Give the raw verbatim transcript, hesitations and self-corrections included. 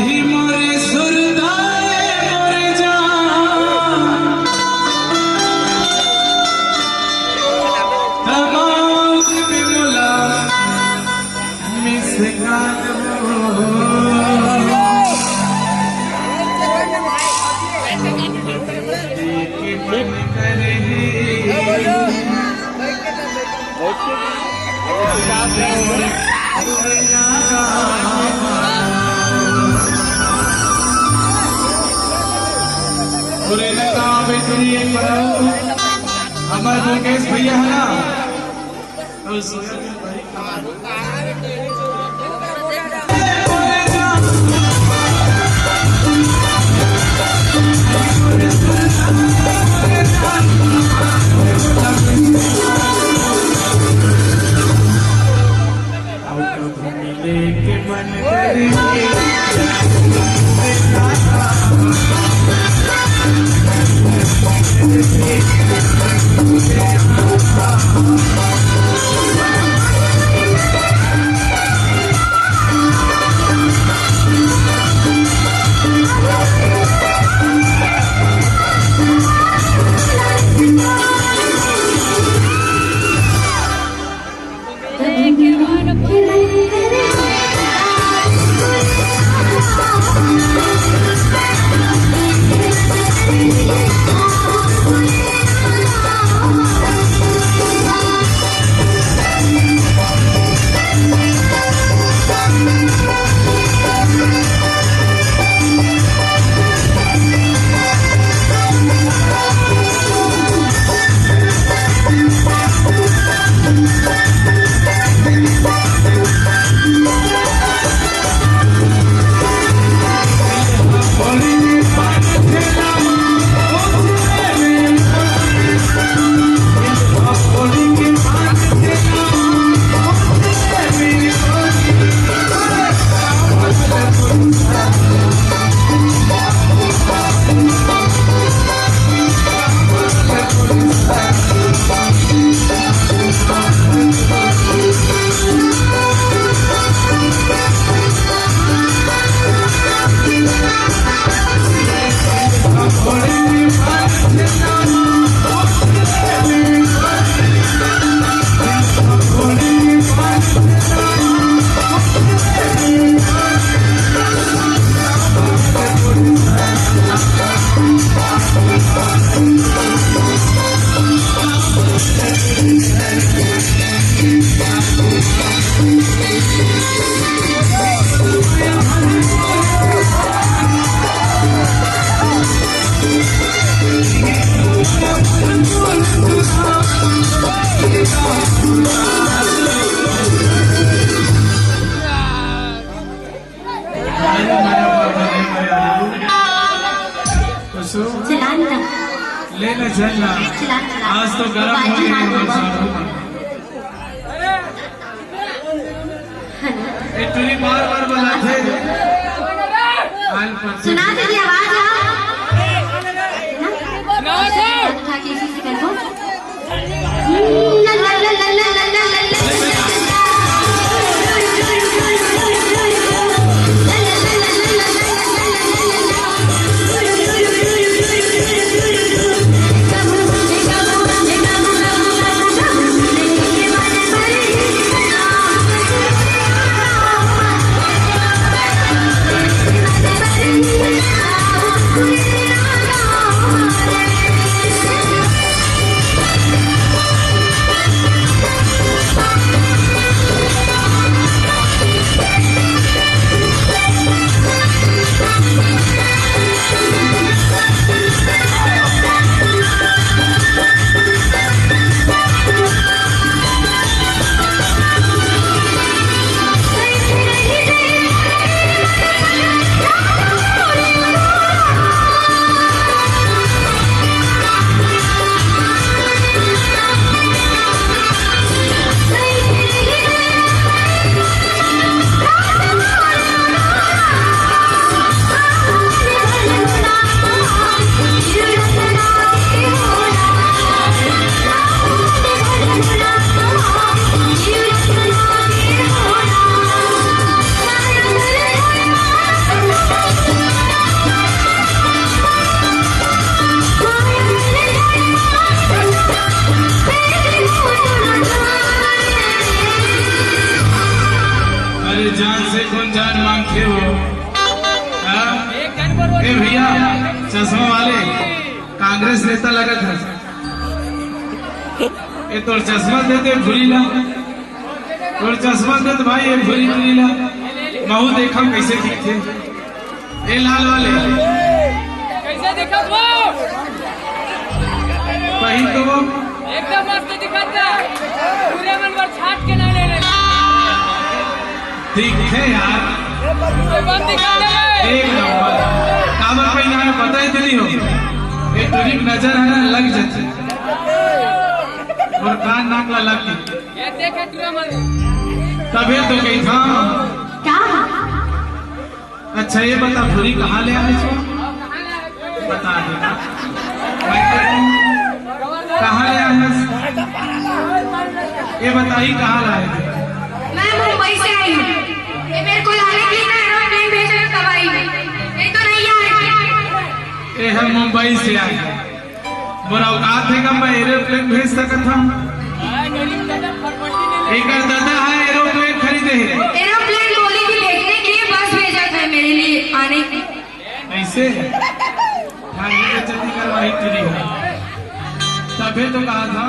मोरे सुरदाय मोरे जान, तमाल के मुला मिस गान हो। हमर दुर्गेश भैया है ना, तो चलान का। ले ना, चल ना। चलान, चलान। आज तो गरम हो गया है, साहब। ए टुरी बार बार बुलाथे। हाल पर सुना दे ये आवाज। आप उठा के इसी से कर दो। चश्मा वाले कांग्रेस नेता लगत हे। ये तोर चश्मा देते भूरी ला, तोर चश्मा देते भाई ये भूरी भूरी ला। महू देखा कैसे दिखते। ए लाल वाले। कैसे दिखत हो? पहिन तो वो। एकदम मस्त दिखत हे। पूरे मन बर छाट के ना ले ले। दिखथे यार। एकदम दिखत हे। एक नंबर। काबर पहिना हे पता ही तो नहीं हो। ये टुरी नजर हे ना, लग जाथे। अउ कान नाक ला लग जाथे। ये देखे टुरा मन। तभे तो कही था। का? अच्छा, ये बता, भूरी कहाँ ले आए हो? बता दे। कहाँ ले आए हो? ये बताई, कहाँ लाए थे? मैं मुंबई से आई हूँ। ये मेरे को लाने के लिए ना एरोप्लेन भेजा है, तब आई हूँ। नहीं तो नहीं आई। ये हम मुंबई से आए। मोर औकात हे का मैं एरोप्लेन भेज सकत हूँ? एकर दादा हे एरोप्लेन खरीदे हे। एरोप्लेन बोली थी भेजने के लिए, बस भेजा था मेरे लिए आने की। ऐसे? हाँ, ये तो जल्दी करवाई तेरी है। तभे तो कहा था।